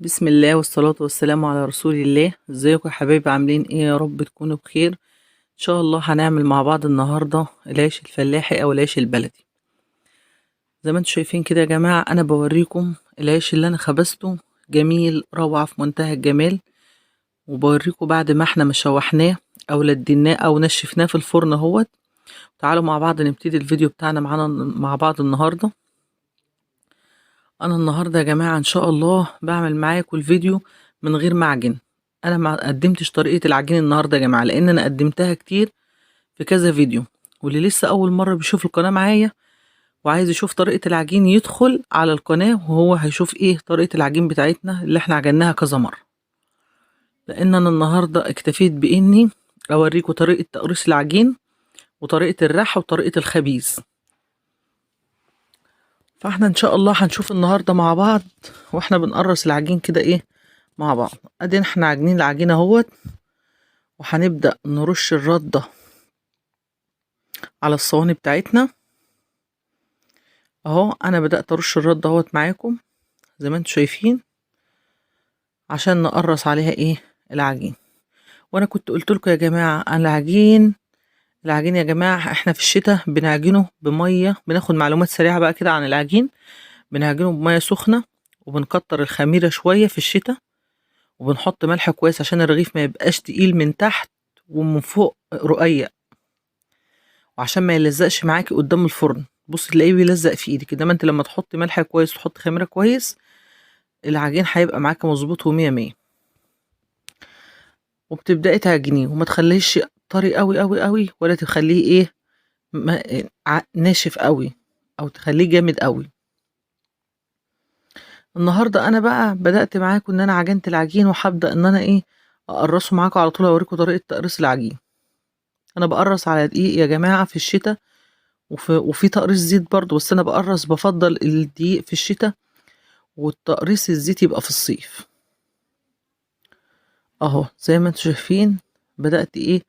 بسم الله والصلاة والسلام على رسول الله. ازيكم يا حبايبي؟ عاملين ايه؟ يا رب تكونوا بخير. ان شاء الله هنعمل مع بعض النهاردة العيش الفلاحي او العيش البلدي. زي ما انتم شايفين كده يا جماعة، انا بوريكم العيش اللي انا خبزته، جميل روعة في منتهى الجمال. وبوريكم بعد ما احنا مشوحناه او لديناه او نشفناه في الفرن اهوت. تعالوا مع بعض نبتدي الفيديو بتاعنا معانا مع بعض النهارده. انا النهارده يا جماعة ان شاء الله بعمل معاكم الفيديو من غير معجن. انا ما قدمتش طريقه العجين النهارده يا جماعة، لان انا قدمتها كتير في كذا فيديو. واللي لسه اول مرة بيشوف القناة معايا وعايز يشوف طريقه العجين يدخل على القناة وهو هيشوف ايه طريقه العجين بتاعتنا اللي احنا عجناها كذا مرة. لان انا النهارده اكتفيت باني اوريكم طريقه تقريص العجين وطريقه الرح وطريقه الخبيز. فاحنا ان شاء الله هنشوف النهارده مع بعض واحنا بنقرص العجين كده ايه مع بعض. ادينا احنا عاجنين العجينة اهوت، وهنبدا نرش الردة على الصواني بتاعتنا اهو. انا بدات ارش الردة اهوت معاكم زي ما انتم شايفين عشان نقرص عليها ايه العجين. وانا كنت قلت لكم يا جماعة العجين يا جماعة احنا في الشتاء بنعجنه بمية. بناخد معلومات سريعة بقى كده عن العجين. بنعجنه بمية سخنة، وبنكتر الخميرة شوية في الشتاء، وبنحط ملح كويس عشان الرغيف ما يبقاش تقيل من تحت ومن فوق رقيق، وعشان ما يلزقش معاكي قدام الفرن. بصي تلاقيه بيلزق في ايدك، انما انت لما تحطي ملح كويس وتحطي خميرة كويس العجين هيبقى معاكي مظبوط ومية مية. وبتبدأي تعجنيه وما تخليش طري قوي قوي قوي، ولا تخليه ايه ناشف قوي او تخليه جامد قوي. النهارده انا بقى بدأت معاكم ان انا عجنت العجين، وهبدأ ان انا ايه اقرصه معاكم على طول، اوريكم طريقة تقريص العجين. انا بقرص على دقيق يا جماعة في الشتاء، وفي تقريص زيت برضو، بس انا بقرص بفضل الدقيق في الشتاء والتقريص الزيت يبقى في الصيف. اهو زي ما انتم شايفين بدأت ايه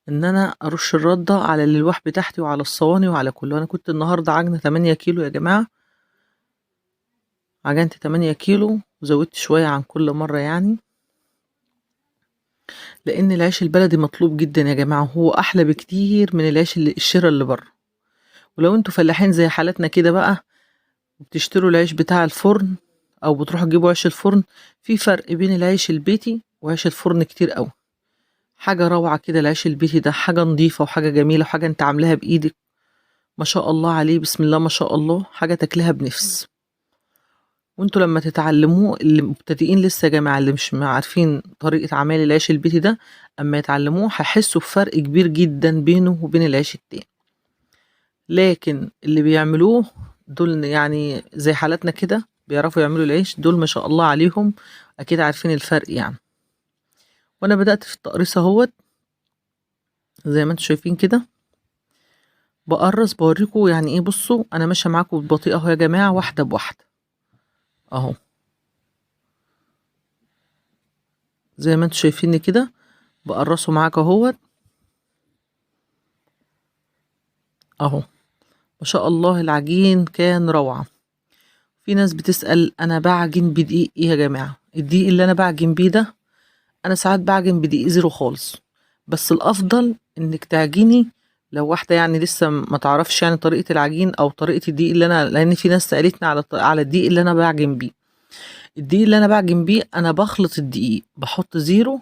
ان انا ارش الردة على الالواح بتاعتي وعلى الصواني وعلى كله. انا كنت النهارده عجنه 8 كيلو يا جماعة، عجنت 8 كيلو وزودت شوية عن كل مرة يعني، لان العيش البلدي مطلوب جدا يا جماعة، وهو احلى بكتير من العيش اللي الشراء اللي بره. ولو انتوا فلاحين زي حالتنا كده بقى وبتشتروا العيش بتاع الفرن او بتروحوا تجيبوا عيش الفرن، في فرق بين العيش البيتي وعيش الفرن كتير قوي. حاجة روعة كده العيش البيتي ده، حاجة نظيفة وحاجة جميلة وحاجة انت عاملاها بإيدك ما شاء الله عليه، بسم الله ما شاء الله، حاجة تاكلها بنفس. وانتوا لما تتعلموه، اللي مبتدئين لسه يا جماعة اللي مش عارفين طريقة عمل العيش البيتي ده، اما يتعلموه هيحسوا بفرق كبير جدا بينه وبين العيش التاني. لكن اللي بيعملوه دول يعني زي حالتنا كده بيعرفوا يعملوا العيش، دول ما شاء الله عليهم اكيد عارفين الفرق يعني. وانا بدأت في التقريص اهوت زي ما انتم شايفين كده، بقرص بوريكم يعني ايه. بصوا انا ماشية معاكم بالبطيء اهو يا جماعة، واحدة بواحدة اهو زي ما انتم شايفين كده، بقرصه معاكم اهوت اهو. ما شاء الله العجين كان روعه. في ناس بتسأل انا بعجن بدقيق ايه يا جماعة؟ الدقيق اللي انا بعجن بيه ده، انا ساعات بعجن بدقيق زيرو خالص، بس الافضل انك تعجني لو واحدة يعني لسه ما تعرفش يعني طريقه العجين او طريقه الدقيق اللي انا، لان في ناس سالتني على الدقيق اللي انا بعجن بيه. الدقيق اللي انا بعجن بيه انا بخلط الدقيق، بحط زيرو.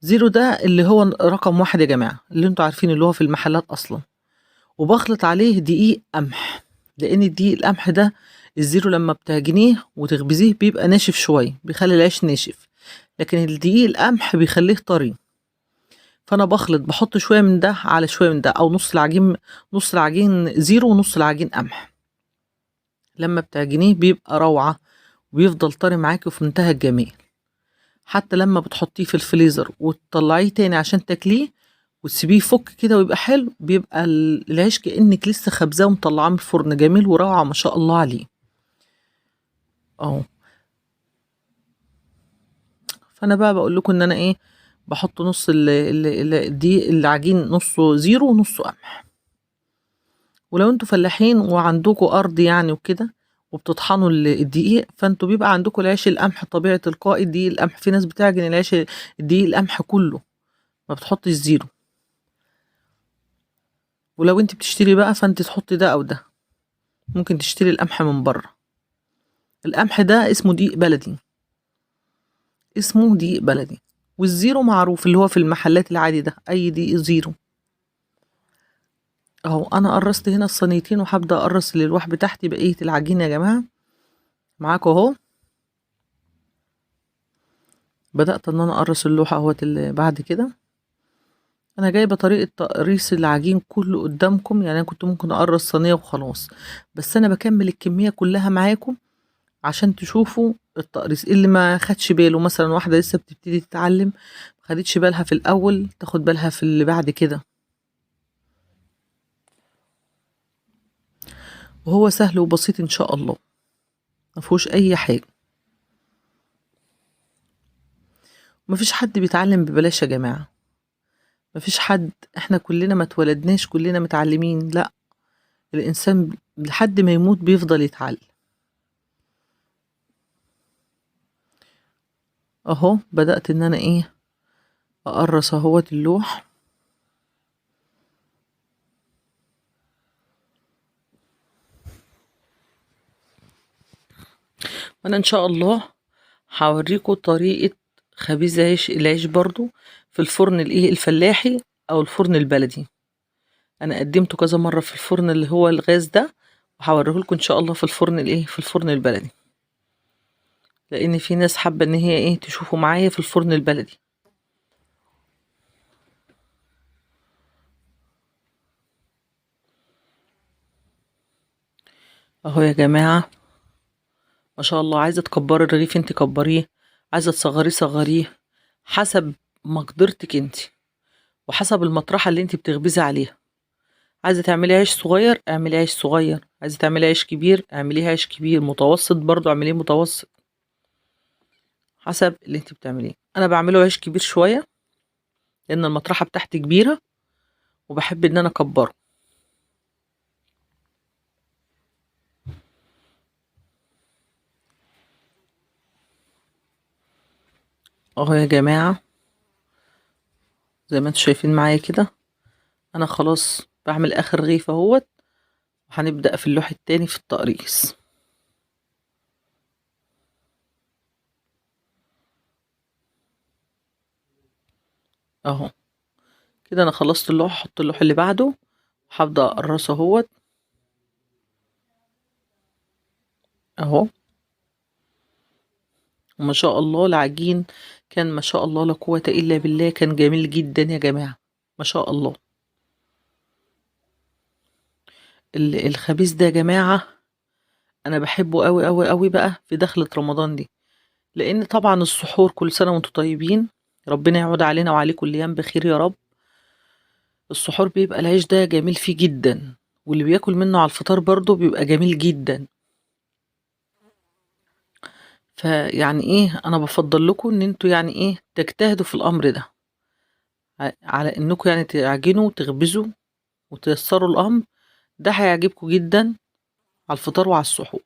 زيرو ده اللي هو رقم 1 يا جماعة، اللي انتوا عارفين اللي هو في المحلات اصلا، وبخلط عليه دقيق قمح، لان الدقيق القمح ده الزيرو لما بتعجنيه وتخبزيه بيبقى ناشف شوية، بيخلي العيش ناشف، لكن الدقيق القمح بيخليه طري. فانا بخلط، بحط شوية من ده على شوية من ده، او نص العجين، نص العجين زيرو ونص العجين قمح. لما بتعجنيه بيبقى روعه وبيفضل طري معاكي وفي منتهى الجمال. حتى لما بتحطيه في الفريزر وتطلعيه تاني عشان تاكليه وتسيبيه يفك كده ويبقى حلو، بيبقى العيش كأنك لسه خبزاه ومطلعاه من الفرن، جميل وروعه ما شاء الله عليه اهو. فانا بقى بقول لكم ان انا ايه، بحط نص دي العجين نصه زيرو ونصه قمح. ولو انتوا فلاحين وعندكم ارض يعني وكده وبتطحنوا الدقيق، فانتوا بيبقى عندكم العيش القمح طبيعي تلقائي. دقيق القمح في ناس بتعجن العيش الدقيق القمح كله، ما بتحطش زيرو. ولو انت بتشتري بقى فانت تحطي ده او ده، ممكن تشتري القمح من بره. القمح ده اسمه دقيق بلدي، اسمه دقيق بلدي. والزيرو معروف اللي هو في المحلات العادي ده، اي دقيق زيرو. اهو انا قرصت هنا الصينيتين، وهبدا اقرص للوح بتاعتي بقية العجينة يا جماعة معاكم اهو. بدات ان انا اقرص اللوحة اهوت اللي بعد كده. انا جايبه طريقه تقريص العجين كله قدامكم، يعني انا كنت ممكن اقرص صينية وخلاص، بس انا بكمل الكمية كلها معاكم عشان تشوفوا التقريص. اللي ما خدش باله، مثلا واحدة لسه بتبتدي تتعلم ما خدتش بالها في الاول، تاخد بالها في اللي بعد كده. وهو سهل وبسيط ان شاء الله، ما فيهوش اي حاجة. مفيش حد بيتعلم ببلاش يا جماعة، مفيش حد، احنا كلنا ما اتولدناش كلنا متعلمين، لا، الانسان لحد ما يموت بيفضل يتعلم. اهو بدأت ان انا ايه اقرص اهوت اللوح. وانا ان شاء الله هوريكم طريقة خبيز العيش برضو في الفرن الايه الفلاحي او الفرن البلدي. انا قدمته كذا مرة في الفرن اللي هو الغاز ده، وهوريه لكم ان شاء الله في الفرن الايه في الفرن البلدي، لان في ناس حابة ان هي ايه تشوفوا معايا في الفرن البلدي. اهو يا جماعة ما شاء الله. عايزه تكبري الرغيف انت كبريه، عايزه تصغريه صغريه، حسب مقدرتك انت وحسب المطرحه اللي انت بتخبزي عليها. عايزه تعملي عيش صغير اعملي عيش صغير، عايزه تعملي عيش كبير اعمليه عيش كبير، متوسط برضو اعمليه متوسط، حسب اللي انت بتعمليه. انا بعمله عيش كبير شوية لان المطرحه بتاعتي كبيرة وبحب ان انا اكبره. اهو يا جماعة زي ما انتم شايفين معايا كده، انا خلاص بعمل اخر رغيف اهوت، وهنبدأ في اللوح التاني في التقريص. اهو كده انا خلصت اللوح، هحط اللوح اللي بعده وهبدأ اقرصه اهوت اهو. وما شاء الله العجين كان ما شاء الله لا قوة إلا بالله، كان جميل جدا يا جماعة ما شاء الله. الخبيز ده يا جماعة أنا بحبه قوي قوي قوي بقى في دخلة رمضان دي، لأن طبعا السحور كل سنة وانتم طيبين، ربنا يعود علينا وعليكم الأيام بخير يا رب. السحور بيبقى العيش ده جميل فيه جدا، واللي بياكل منه على الفطار برضو بيبقى جميل جدا. فيعني ايه، انا بفضل لكم ان انتوا يعني ايه تجتهدوا في الامر ده، على انكم يعني تعجنوا وتخبزوا وتيسروا الامر ده، هيعجبكم جدا على الفطار وعلى السحور.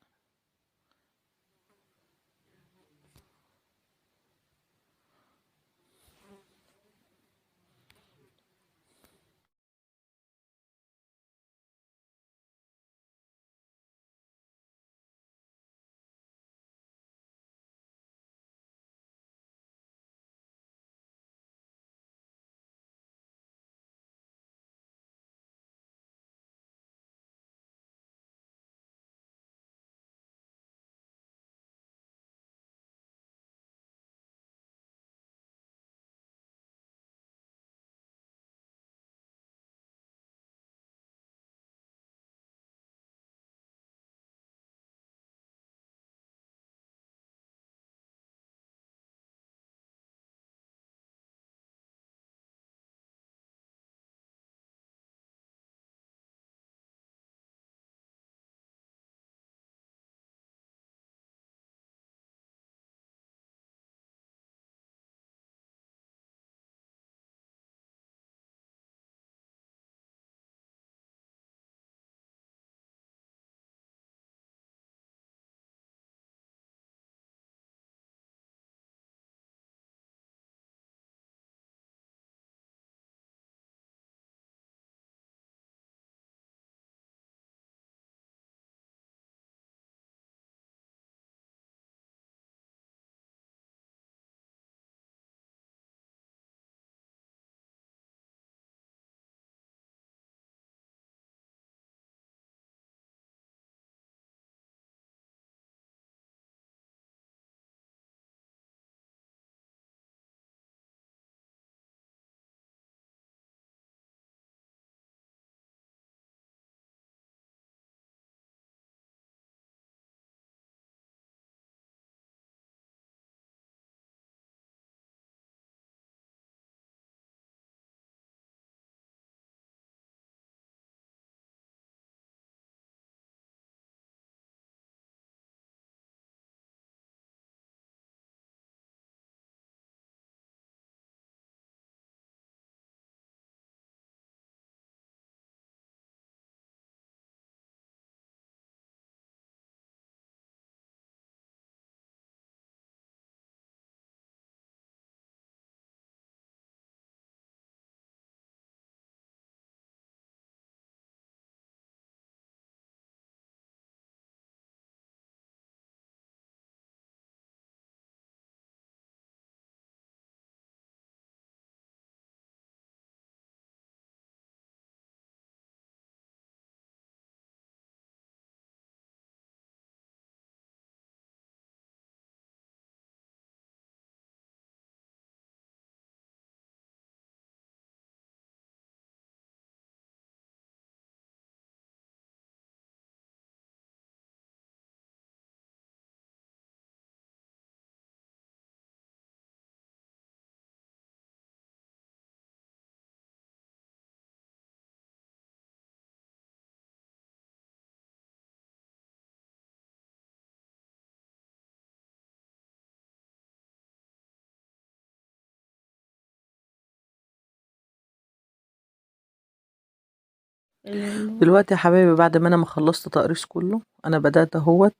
دلوقتي يا حبايبي بعد ما انا ما خلصت تقريص كله، انا بدأت اهوت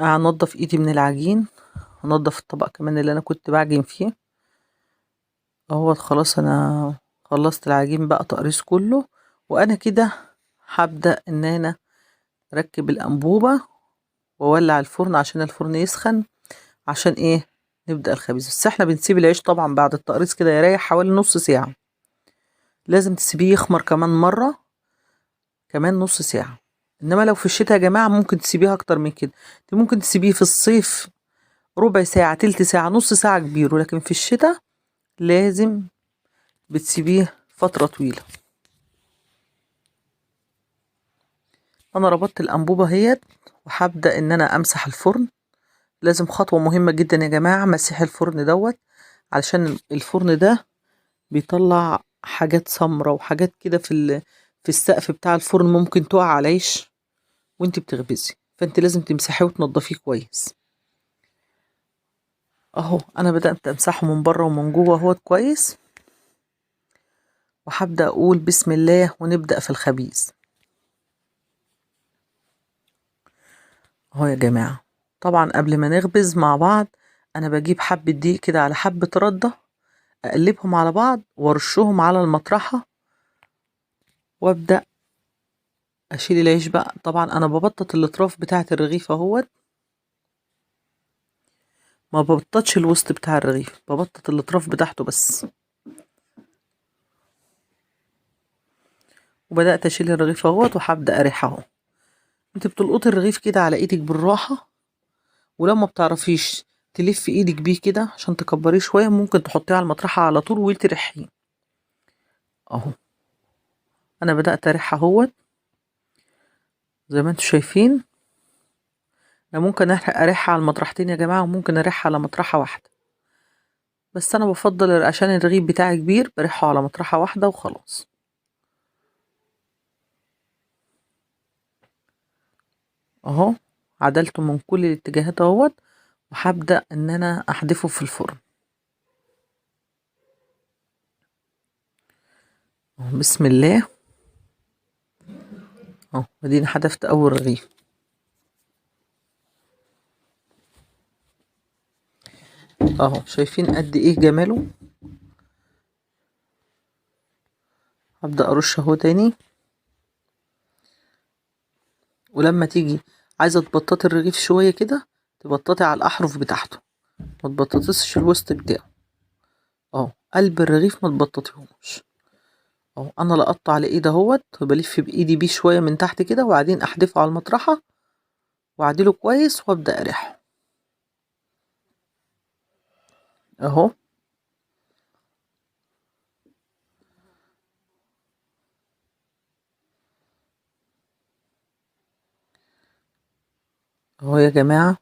انضف ايدي من العجين، انضف الطبق كمان اللي انا كنت بعجن فيه اهوت. خلاص انا خلصت العجين بقى تقريص كله، وانا كده هبدأ ان انا اركب الانبوبة واولع الفرن عشان الفرن يسخن، عشان ايه؟ نبدأ الخبيز. بس احنا بنسيب العيش طبعا بعد التقريص كده يريح حوالي نص ساعة، لازم تسيبيه يخمر كمان مرة، كمان نص ساعة. انما لو في الشتاء يا جماعة ممكن تسيبيها اكتر من كده، انت ممكن تسيبيه في الصيف ربع ساعة، تلت ساعة، نص ساعة كبير، ولكن في الشتاء لازم بتسيبيه فترة طويلة. انا ربطت الانبوبة اهيت وهبدأ ان انا امسح الفرن. لازم خطوة مهمة جدا يا جماعة، مسيح الفرن دوت، علشان الفرن ده بيطلع حاجات سمرة وحاجات كده في السقف بتاع الفرن، ممكن تقع على العيش وانت بتخبزي، فانت لازم تمسحيه وتنضفيه كويس. اهو انا بدأت امسحه من بره ومن جوه اهوت كويس، وهبدأ اقول بسم الله ونبدأ في الخبيز. اهو يا جماعة، طبعا قبل ما نخبز مع بعض انا بجيب حبة دقيق كده على حبة ردة، اقلبهم على بعض وارشهم على المطرحة، وابدأ اشيل العيش بقى. طبعا انا ببطط الاطراف بتاعة الرغيف اهوت، ما ببططش الوسط بتاع الرغيف، ببطط الاطراف بتاعته بس. وبدأت اشيل الرغيف اهوت وهبدأ اريحه اهو. انت بتلقطي الرغيف كده على ايدك بالراحة، ولو ما بتعرفيش تلفي ايدك بيه كده عشان تكبريه شوية ممكن تحطيه على المطرحة على طول وتريحيه اهو. انا بدأت اريحها اهوت زي ما انتم شايفين. انا ممكن اريحها على المطرحتين يا جماعة، وممكن اريحها على مطرحة واحدة، بس انا بفضل عشان الرغيف بتاعي كبير بريحه على مطرحة واحدة وخلاص. اهو عدلته من كل الاتجاهات اهوت، وهبدأ ان انا احدفه في الفرن. بسم الله اهو، اديني حدفت اول رغيف اهو. شايفين قد ايه جماله؟ هبدأ ارش اهو تاني. ولما تيجي عايزة تبططي الرغيف شوية كده تبططي على الأحرف بتاعته، ما تبططيش الوسط بتاعه اهو، قلب الرغيف ما تبططيهوش اهو. انا لقطته على ايدي اهوت، وبلف بايدي بيه شوية من تحت كده، وبعدين احدفه على المطرحة واعدله كويس وابدأ اريحه اهو. اهو يا جماعة،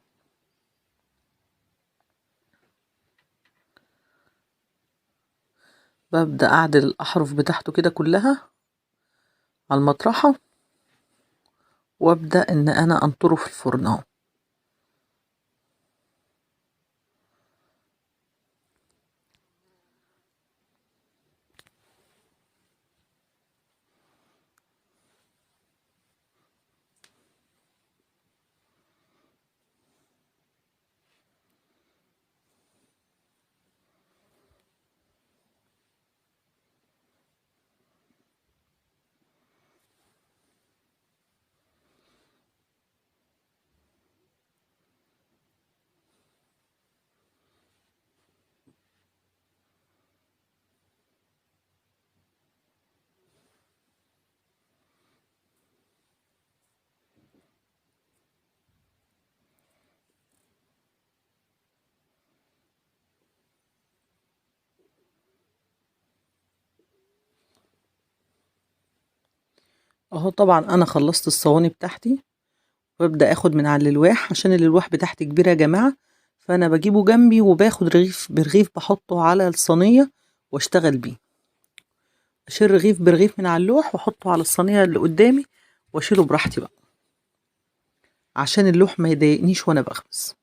ببدأ أعدل الأحرف بتاعته كده كلها على المطرحة، وأبدأ إن أنا أنطره في الفرن أهو. اهو طبعا انا خلصت الصواني بتاعتي، وابدا اخد من على الالواح عشان الالواح بتاعتي كبيره يا جماعه، فانا بجيبه جنبي وباخد رغيف برغيف بحطه على الصينيه واشتغل بيه. اشيل رغيف برغيف من على اللوح واحطه على الصينيه اللي قدامي واشيله براحتي بقى عشان اللوح ما يضايقنيش وانا بخبز.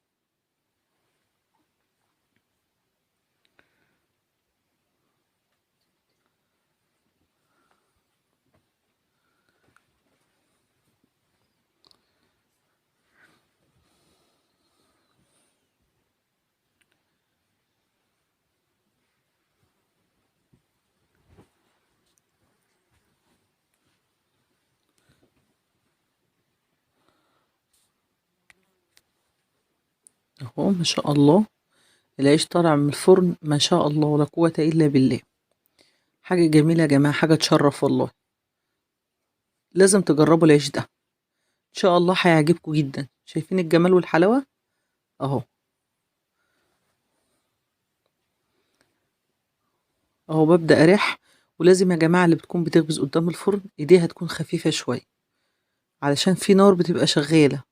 اهو ما شاء الله العيش طالع من الفرن، ما شاء الله ولا قوة الا بالله. حاجة جميلة يا جماعة، حاجة تشرف والله. لازم تجربوا العيش ده ان شاء الله هيعجبكم جدا. شايفين الجمال والحلاوة اهو اهو. ببدأ اريح. ولازم يا جماعة اللي بتكون بتخبز قدام الفرن ايديها تكون خفيفة شوية، علشان في نار بتبقى شغالة،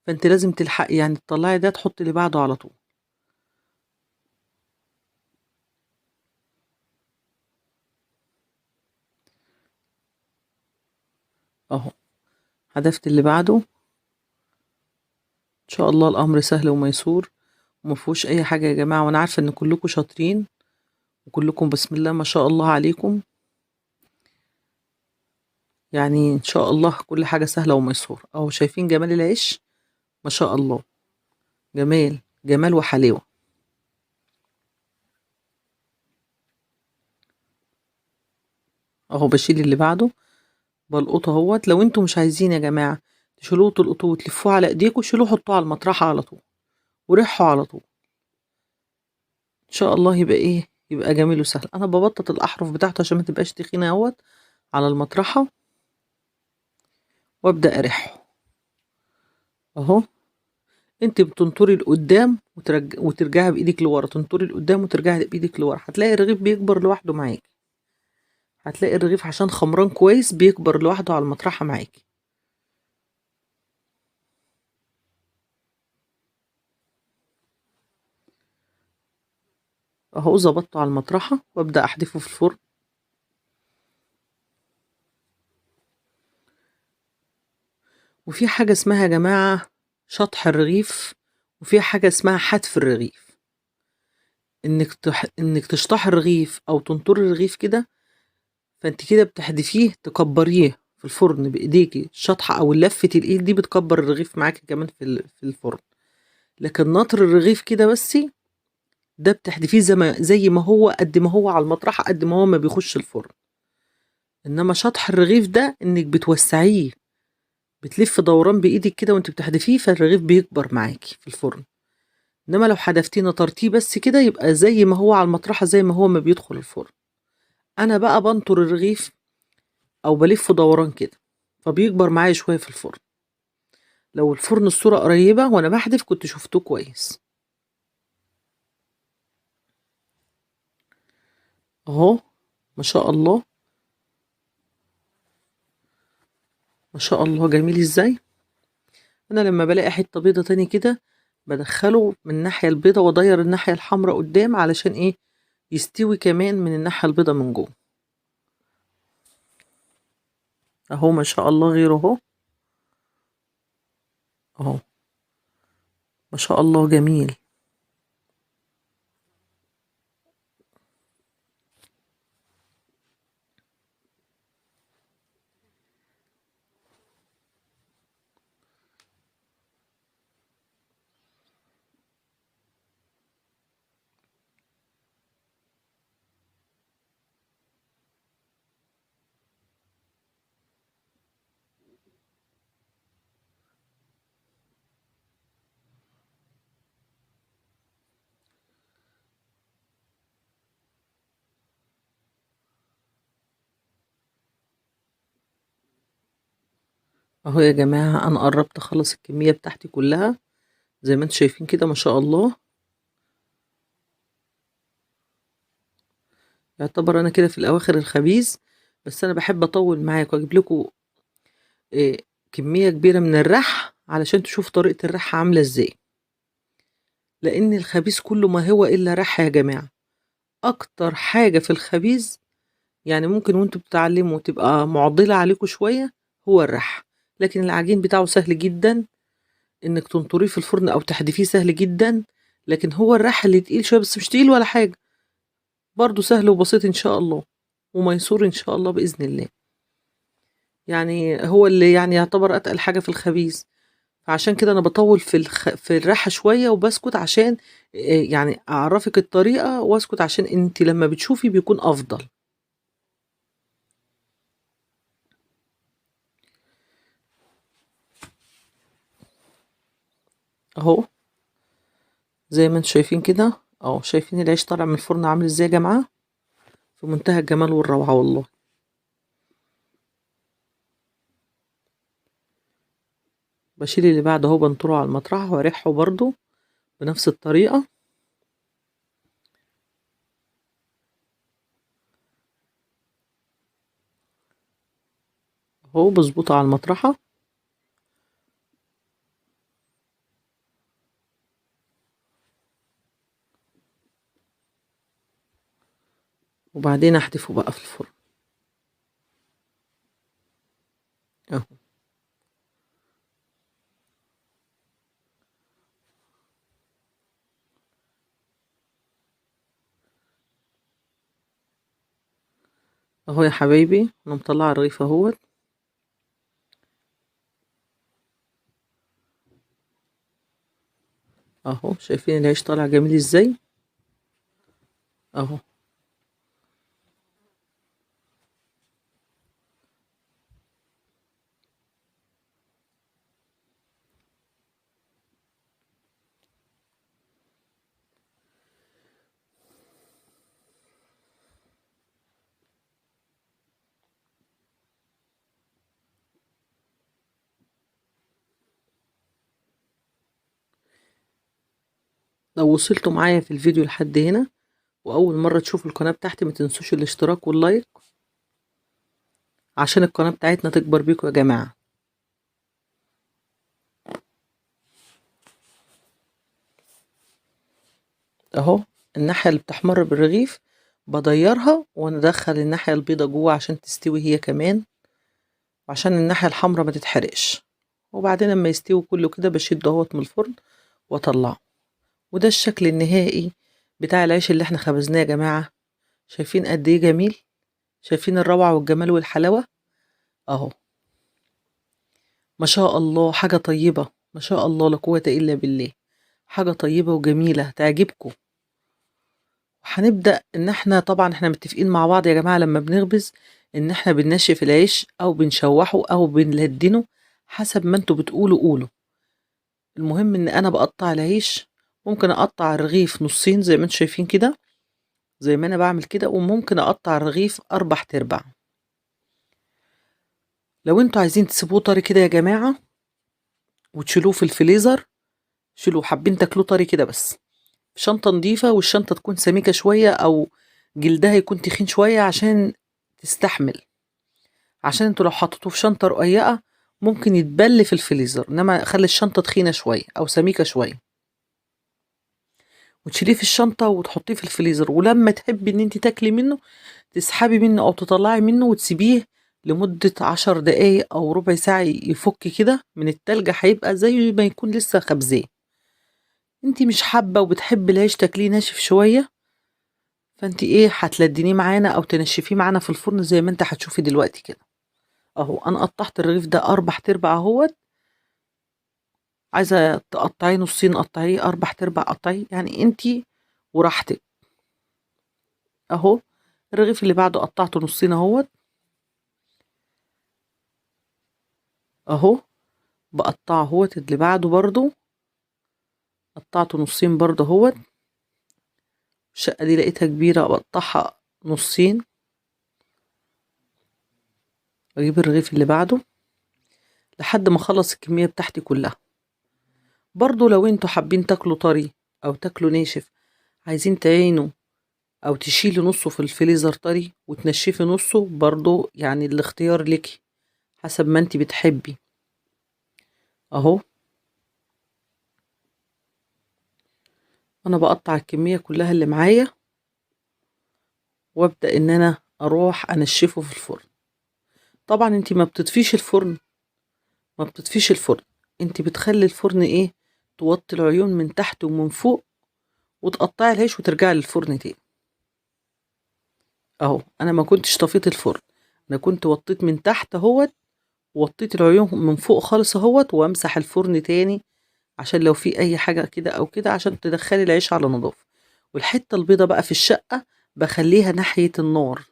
فانت لازم تلحقي يعني تطلعي ده تحطي اللي بعده على طول. اهو حذفت اللي بعده. ان شاء الله الامر سهل وميسور ومفيهوش اي حاجة يا جماعة، وانا عارفة ان كلكم شاطرين وكلكم بسم الله ما شاء الله عليكم، يعني ان شاء الله كل حاجة سهلة وميسورة. اهو شايفين جمال العيش ما شاء الله، جمال جمال وحلاوة. اهو بشيل اللي بعده بلقطة اهوت. لو انتوا مش عايزين يا جماعة تشيلوه تلقطوه وتلفوه على ايديكم، شيلوه حطوه على المطرحة على طول وريحوا على طول، ان شاء الله يبقى ايه، يبقى جميل وسهل. انا ببطط الاحرف بتاعته عشان ما تبقاش تخينة اهوت على المطرحة، وابدأ اريحة اهو. انت بتنطري لقدام وترجعي بايدك لورا، تنطري لقدام وترجعي بايدك لورا، هتلاقي الرغيف بيكبر لوحده معاكي. هتلاقي الرغيف عشان خمران كويس بيكبر لوحده على المطرحة معاكي. اهو ظبطته على المطرحة وابدأ احدفه في الفرن. وفي حاجة اسمها يا جماعة شطح الرغيف، وفي حاجة اسمها حتف الرغيف. انك تشطح الرغيف او تنطري الرغيف كده، فانت كده بتحدفيه تكبريه في الفرن بايديكي. الشطحة او لفة الايد دي بتكبر الرغيف معاكي كمان في الفرن. لكن نطر الرغيف كده بس، ده بتحدفيه زي ما هو، قد ما هو على المطرحة قد ما هو ما بيخش الفرن. انما شطح الرغيف ده انك بتوسعيه، بتلف دوران بايدك كده وانت بتحدفيه، فالرغيف بيكبر معاكي في الفرن. انما لو حدفتيه نطرتيه بس كده، يبقى زي ما هو على المطرحة زي ما هو ما بيدخل الفرن. انا بقى بنطر الرغيف او بلفه دوران كده، فبيكبر معايا شوية في الفرن. لو الفرن الصورة قريبة وانا بحدف كنت شفته كويس. اهو ما شاء الله ما شاء الله جميل ازاي. انا لما بلاقي حتة بيضة تاني كده بدخله من الناحية البيضة واضير الناحية الحمراء قدام، علشان ايه، يستوي كمان من الناحية البيضة من جوه. اهو ما شاء الله غيره اهو اهو ما شاء الله جميل. اهو يا جماعة انا قربت اخلص الكمية بتاعتي كلها زي ما انتم شايفين كده ما شاء الله. يعتبر انا كده في الاواخر الخبيز، بس انا بحب اطول معاكم واجيب لكم كمية كبيرة من الرح علشان تشوفوا طريقة الرح عاملة ازاي، لان الخبيز كله ما هو الا رح يا جماعة. اكتر حاجة في الخبيز يعني ممكن وانتوا بتتعلموا تبقى معضلة عليكم شوية هو الرح، لكن العجين بتاعه سهل جدا انك تنطريه في الفرن او تحدفيه سهل جدا، لكن هو الرح اللي تقيل شوية، بس مش تقيل ولا حاجة، برضو سهل وبسيط ان شاء الله وميسور ان شاء الله بإذن الله. يعني هو اللي يعني يعتبر اتقل حاجة في الخبيز، فعشان كده انا بطول في الرحة شوية وبسكت عشان يعني اعرفك الطريقة واسكت، عشان انت لما بتشوفي بيكون افضل. اهو زي ما انتم شايفين كده اهو. شايفين العيش طالع من الفرن عامل ازاي يا جماعة؟ في منتهى الجمال والروعه والله. بشيل اللي بعده اهو، بنطره على المطرحه واريحه برضو بنفس الطريقة. اهو بظبطه على المطرحه. وبعدين احدفه بقى في الفرن اهو. اهو يا حبايبي انا مطلعه الرغيف اهوت. اهو شايفين العيش طالع جميل ازاي اهو. لو وصلتوا معايا في الفيديو لحد هنا واول مرة تشوفوا القناة بتاعتي، ما تنسوش الاشتراك وال like عشان القناة بتاعتنا تكبر بيكم يا جماعة. اهو الناحية اللي بتحمر بالرغيف بديرها وندخل الناحية البيضة جوه عشان تستوي هي كمان، وعشان الناحية الحمراء ما تتحرقش. وبعدين لما يستوي كله كده بشده اهوت من الفرن واطلعه. وده الشكل النهائي بتاع العيش اللي احنا خبزناه يا جماعة. شايفين قد ايه جميل؟ شايفين الروعة والجمال والحلاوة اهو. ما شاء الله، حاجة طيبة ما شاء الله لا قوة الا بالله، حاجة طيبة وجميلة تعجبكم. هنبدأ ان احنا طبعا احنا متفقين مع بعض يا جماعة لما بنخبز ان احنا بننشف العيش او بنشوحه او بنلدنه حسب ما انتوا بتقولوا قولوا. المهم ان انا بقطع العيش، ممكن اقطع الرغيف نصين زي ما انتوا شايفين كده، زي ما انا بعمل كده، وممكن اقطع الرغيف 4 ارباع. لو انتوا عايزين تسيبوه طري كده يا جماعة وتشيلوه في الفريزر شيلوه، حابين تاكلوه طري كده بس شنطة نظيفة، والشنطة تكون سميكة شوية او جلدها يكون تخين شوية عشان تستحمل، عشان انتوا لو حطيتوه في شنطة رقيقة ممكن يتبل في الفريزر، انما خلي الشنطة تخينة شوية او سميكة شوية، وتشيليه في الشنطة وتحطيه في الفريزر. ولما تحبي ان انت تاكلي منه تسحبي منه او تطلعي منه وتسيبيه لمدة 10 دقايق او ربع ساعة يفك كده من التلج، هيبقى زي ما يكون لسه خبزاه. انت مش حابة وبتحبي العيش تاكليه ناشف شوية، فانت ايه هتلدنيه معانا او تنشفيه معانا في الفرن زي ما انت هتشوفي دلوقتي كده اهو. انا قطعت الرغيف ده 4 ارباع اهوت، عايزة تقطعيه نصين قطعية، 4 ارباع قطعية، يعني انتي وراحتك اهو. الرغيف اللي بعده قطعته نصين اهوت اهو، بقطعه اهوت. اللي بعده برضو قطعته نصين برضو اهوت. الشقة دي لقيتها كبيرة بقطعها نصين. اجيب الرغيف اللي بعده لحد ما اخلص الكمية بتاعتي كلها. برضو لو انتوا حابين تاكلوا طري او تاكلوا ناشف، عايزين تعينوا او تشيلي نصه في الفريزر طري وتنشفي نصه برضو، يعني الاختيار لك حسب ما انت بتحبي اهو. انا بقطع الكمية كلها اللي معايا وابدأ ان انا اروح انشفه في الفرن. طبعا انت ما بتطفيش الفرن، ما بتطفيش الفرن، انت بتخلي الفرن ايه، توطي العيون من تحت ومن فوق وتقطعي العيش وترجعي للفرن تاني اهو. انا ما كنتش طفيت الفرن، انا كنت وطيت من تحت اهوت ووطيت العيون من فوق خالص اهوت، وامسح الفرن تاني عشان لو في اي حاجة كده او كده، عشان تدخلي العيش على نظافة. والحتة البيضة بقى في الشقة بخليها ناحية النار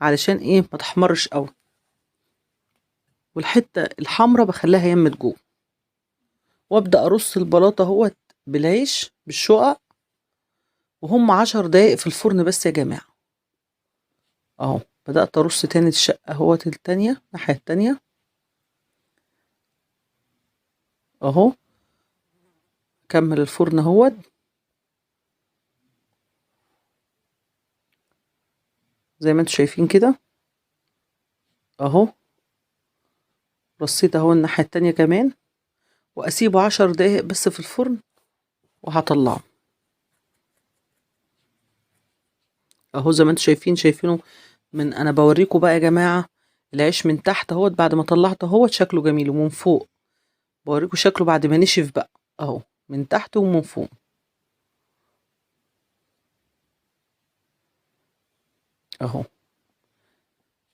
علشان ايه، ما تحمرش قوي، والحتة الحمرا بخليها يمت جوه. وابدأ ارص البلاطة اهوت بالعيش بالشقق، وهم 10 دقايق في الفرن بس يا جماعة. اهو بدأت ارص تاني الشقة اهوت التانية، الناحية التانية اهو. كمل الفرن اهوت زي ما انتوا شايفين كده اهو. رصيت اهو الناحية التانية كمان، واسيبه 10 دقايق بس في الفرن وهطلعه اهو زي ما انتوا شايفين. شايفينه من انا بوريكم بقى يا جماعة العيش من تحت اهوت بعد ما طلعته اهوت شكله جميل، ومن فوق بوريكم شكله بعد ما نشف بقى اهو، من تحت ومن فوق اهو.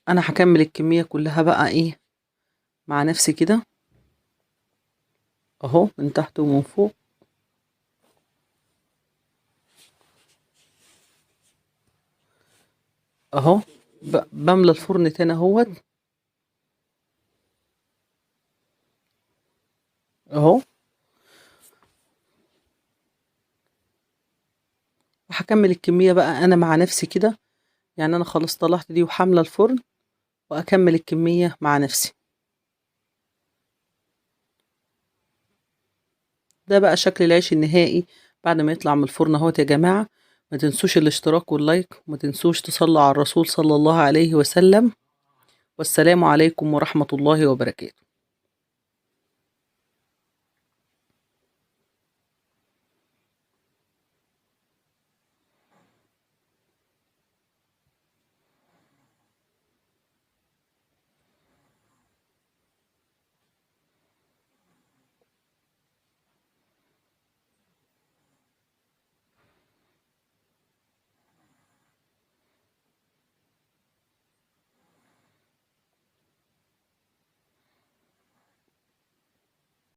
انا هكمل الكمية كلها بقى ايه مع نفسي كده اهو، من تحت ومن فوق اهو. بملى الفرن تاني اهوت اهو، وهكمل الكمية بقى انا مع نفسي كده. يعني انا خلاص طلعت دي وحاملة الفرن، واكمل الكمية مع نفسي. ده بقى شكل العيش النهائي بعد ما يطلع من الفرن اهوت يا جماعة. ما تنسوش الاشتراك واللايك، وما تنسوش تصلوا على الرسول صلى الله عليه وسلم. والسلام عليكم ورحمة الله وبركاته.